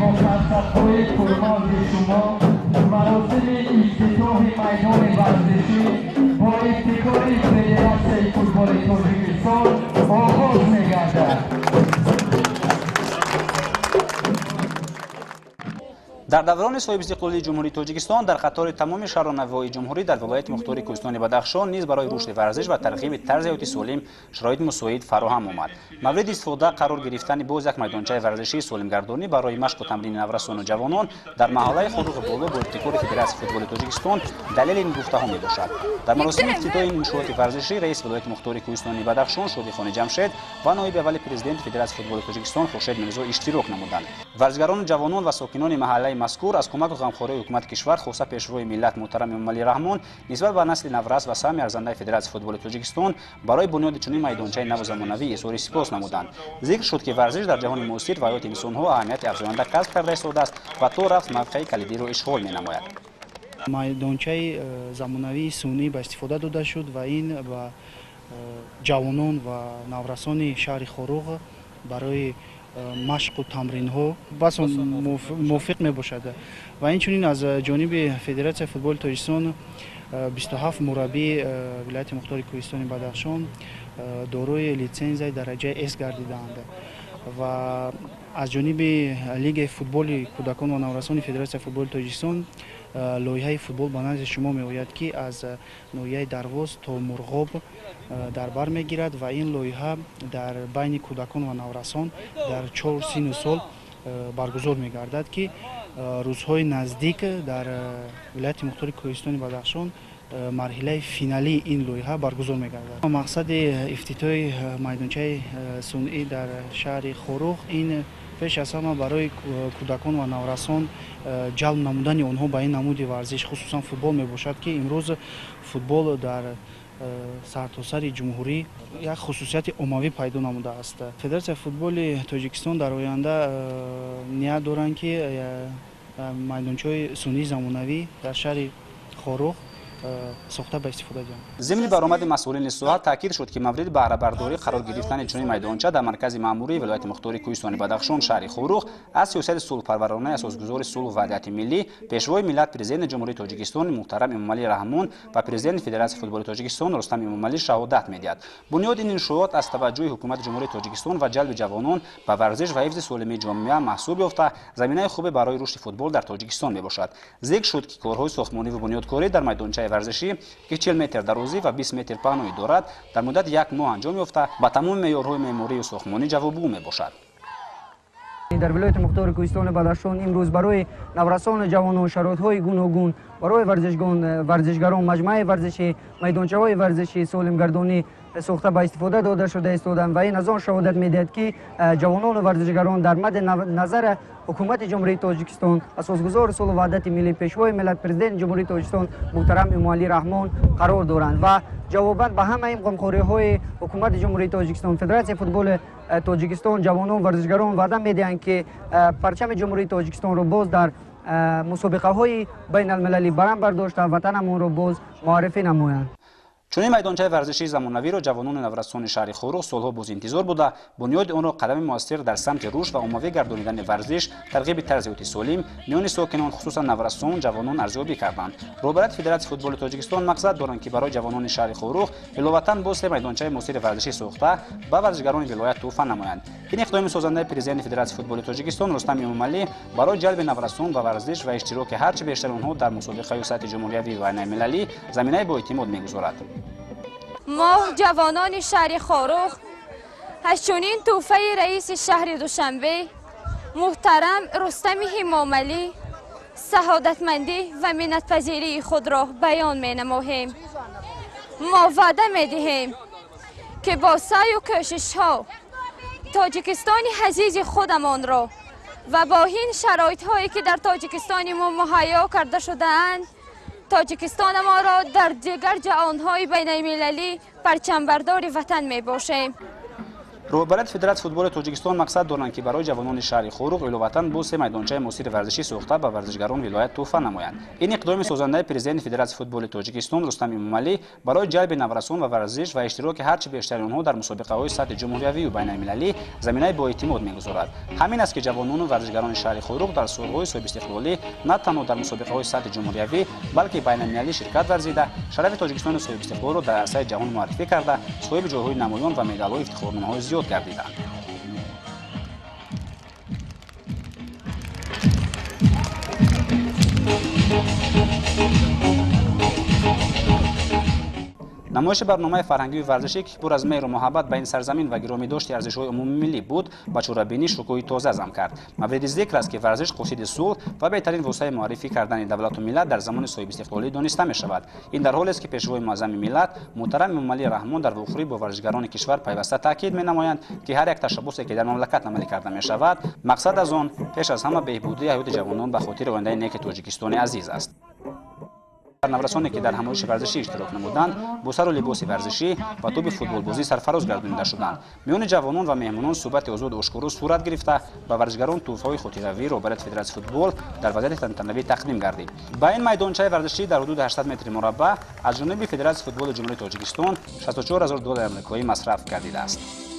Бо қарсакҳои пурмавҷи шумо маросими ифтитоҳи майдони варзишӣ бо ибтикори Федератсияи футболи Тоҷикистон оғоз мегардад. Дар даврони соҳибистиқлолии Ҷумҳурии Тоҷикистон дар қатори тамоми шаҳру навоҳии ҷумҳурӣ дар вилояти мухтори Кӯҳистони Бадахшон низ барои рушди варзиш ва тарғиби тарзи ҳаёти солим шароит мусоид фароҳам омад. Мавриди истифода қарор гирифтани боз як майдончаи варзишии солимгардонӣ барои машқу тамрини наврасону ҷавонон дар маҳаллаи Хоруғи Боло бо ибтикори Федератсияи футболи Тоҷикистон далели ин гуфтаҳо мебошад. Дар маросими ифтитоҳи ин иншооти варзишӣ раиси вилояти мухтори Кӯҳистони Бадахшон Шодихони Ҷамшед ва ноиби аввали президенти Федератсияи футболи Тоҷикистон Хуршед Мирзо иштирок намуданд. Варзишгарону ҷавонон ва сокинони маҳаллаи мазкур аз кӯмаку ғамхории ҳукумати кишвар, хоса пешвои миллат муҳтарам Эмомалӣ Раҳмон нисбат ба насли наврас ва саҳми арзандаи Федератсияи футболи Тоҷикистон барои бунёди чунин майдончаи наву замонавӣ изҳори сипос намуданд. Зикр шуд, ки варзиш дар ҷаҳони муосир ва ҳаёти инсонҳо аҳамияти афзоянда касб карда истодааст ва то рафт мавқеи калидиро ишғол менамояд. Майдончаи замонавии сунъӣ ба истифода дода шуд ва ин ба ҷавонон ва наврасони шаҳри Хоруғ барои машқу тамринҳо бас мувофиқ мебошад. Ва инчунин аз ҷониби Федератсияи футболи Тоҷикистон 27 мураббии вилояти мухтори Кӯҳистони Бадахшон дорои литсензияи дараҷаи С гардидаанд ва аз ҷониби Лигаи футболи кӯдакон ва наврасони Федератсияи футболи Тоҷикистон лоиҳаи футбол ба назди шумо меояд, ки аз ноҳияи Дарвоз то Мурғоб дар бар мегирад ва ин лоиҳа дар байни кӯдакон ва наврасон дар 4 синну сол баргузор мегардад, ки рӯзҳои наздик дар вилояти мухтори Кӯҳистони Бадахшон марҳилаи финалии ин лоиҳа баргузор мегардад. Мақсади ифтитоҳи майдончаи сунъӣ дар шаҳри Хоруғ ин пеш аз ҳама барои кӯдакон ва наврасон ҷалб намудани онҳо ба ин намуди варзиш, хусусан футбол мебошад, ки имрӯз футбол дар сартосари ҷумҳурӣ як хусусияти оммавӣ пайдо намудааст. Федератсияи футболи Тоҷикистон дар оянда ният доранд, ки майдончаҳои сунъии замонавӣ дар шаҳри Хоруғ сохта ба истифода диҳанд. Зимни баромади масъулини соҳа таъкид шуд, ки мавриди баҳрабардорӣ қарор гирифтани чунин майдонча дар маркази маъмурии вилояти мухтори Кӯҳистони Бадахшон шаҳри Хоруғ аз сиёсати сулҳпарваронаи асосгузори сулҳу ваҳдати миллӣ, пешвои миллат, президенти Ҷумҳурии Тоҷикистон муҳтарам Эмомалӣ Раҳмон ва президенти Федератсияи футболи Тоҷикистон Рустам Эмомалӣ шаҳодат медиҳад. Бунёди ин иншоот аз таваҷҷӯҳи ҳукумати Ҷумҳурии Тоҷикистон ва ҷалби ҷавонон ба варзиш ва ҳифзи солимии ҷомеа маҳсуб ёфта, заминаи хубе барои рушди футбол дар Тоҷикистон мебошад. Зикр шуд, ки корҳои сохтмонӣ ва бунёдкорӣ дар майдончаи варзишӣ, ки 40 метр дарозӣ ва 20 метр паҳноӣ дорад, дар муддати як моҳ анҷом ёфта, ба тамоми меъёрҳои меъморию сохтмонӣ ҷавобгӯ мебошад. Дар вилояти мухтори Кӯҳистони Бадахшон имрӯз барои наврасону ҷавонон шароитҳои гуногун барои варзишгарон маҷмӯаи варзишӣ, майдончаҳои варзишӣ солимгардонӣ сохта ба истифода дода шуда истоданд ва ин аз он шаҳодат медиҳад, ки ҷавонону варзишгарон дар мадди назари ҳукумати Ҷумҳурии Тоҷикистон, асосгузори сулҳу ваҳдати миллӣ, пешвои миллат, президенти Ҷумҳурии Тоҷикистон муҳтарам Эмомалӣ Раҳмон қарор доранд ва ҷавобан ба ҳамаи ин ғамхориҳои ҳукумати Ҷумҳурии Тоҷикистон, Федератсияи футболи Тоҷикистон, ҷавонон варзишгарон ваъда медиҳанд, ки парчами Ҷумҳурии Тоҷикистонро боз дар мусобиқаҳои байналмилалӣ баланд бардошта ватанамонро боз муаррифӣ намоянд. Чунин майдончаи варзишии замонавиро ҷавонону наврасони шаҳри Хоруғ солҳо боз интизор буда, бунёди онро қадами муассир дар самти рушд ва оммавӣ гардонидани варзиш, тарғиби тарзи ҳаёти солим миёни сокинон, хусусан наврасон, ҷавонон арзёбӣ карданд. Роҳбарияти Федератсияи футболи Тоҷикистон мақсад доранд, ки барои ҷавонони шаҳри Хоруғ иловатан боз се майдончаи муосири варзишӣ сохта ба варзишгарони вилоят тӯҳфа намоянд. Ин иқдоми созандаи президенти Федератсияи футболи Тоҷикистон Рустам Эмомалӣ барои ҷалби наврасон ба варзиш ва иштироки ҳарчи бештари онҳо дар мусобиқаҳои сатҳи ҷумҳуриявӣ ва байналмилалӣ заминаи боэътимод мегузорад. Мо ҷавонони шаҳри Хоруғ аз чунин тӯҳфаи раиси шаҳри Душанбе муҳтарам Рустами Эмомалӣ саодатмандӣ ва миннатпазирии худро баён менамоҳем. Мо ваъда медиҳем, ки бо саъю кӯшишҳо Тоҷикистони азизи худамонро ва бо ин шароитҳое, ки дар Тоҷикистони мо муҳайё карда шудаанд, Тоҷикистонамонро дар дигар ҷаҳонҳои байналмилалӣ парчамбардори ватан мебошем. Роҳбарияти Федератсияи футболи Тоҷикистон мақсад доранд, ки барои ҷавонони шаҳри Хоруғ иловатан боз се майдончаи муосири варзишӣ сохта ба варзишгарон вилоят тӯҳфа намоянд. Ин иқдоми созандаи президенти Федератсияи футболи Тоҷикистон Рустам Эмомалӣ барои ҷалби наврасон ва варзиш ва иштироки ҳарчи бештари онҳо дар мусобиқаҳои сатҳи ҷумҳуриявию байналмилалӣ заминаи боэътимод мегузорад. Ҳамин аст, ки ҷавонону варзишгарони шаҳри Хоруғ дар солҳои соҳибистиқлолӣ на танҳо дар мусобиқаҳои сатҳи ҷумҳуриявӣ, балки байналмилалӣ ширкат варзида, шарафи Тоҷикистони соҳибистиқлолро дар арсаи ҷаҳон муаррифӣ карда, соҳиби ҷойҳои намоён ва медалҳои ифтихорномаҳои зиёд гардиданд. Намоиши барномаи фарҳангию варзишӣ, ки пур аз меҳру муҳаббат ба ин сарзамин ва гиромӣ дошти арзишҳои умумимиллӣ буд, ба чорабинӣ шукӯҳи тоза зам кард. Мавриди зикр аст, ки варзиш қосиди сулҳ ва беҳтарин воситаи муаррифӣ кардани давлату миллат дар замони соҳибистиқлолӣ дониста мешавад. Ин дар ҳолест, ки пешвои муаззами миллат муҳтарам Эмомалӣ Раҳмон дар вохӯрӣ бо варзишгарони кишвар пайваста таъкид менамоянд, ки ҳар як ташаббусе, ки дар мамлакат амалӣ карда мешавад, мақсад аз он пеш аз ҳама беҳбудии ҳаёти ҷавонон ба хотири ояндаи неки Тоҷикистони азиз аст. Наврасоне, ки дар ҳамоиши варзишӣ иштирок намуданд, бо сару либоси варзишӣ ва тӯби футболбозӣ сарфароз гардонида шуданд. Миёни ҷавонон ва меҳмонон суҳбати озоду ошкоро сурат гирифта, ба варзишгарон тӯҳфаҳои хотиравӣ роҳбарияти Федератсияи футбол дар вазъияти тантанавӣ тақдим гардид. Ба ин майдончаи варзишӣ дар ҳудуди 800 метри мураббаъ аз ҷониби Федератсияи футболи Ҷумҳурии Тоҷикистон 64 000 доллари амрикоӣ масраф гардидааст.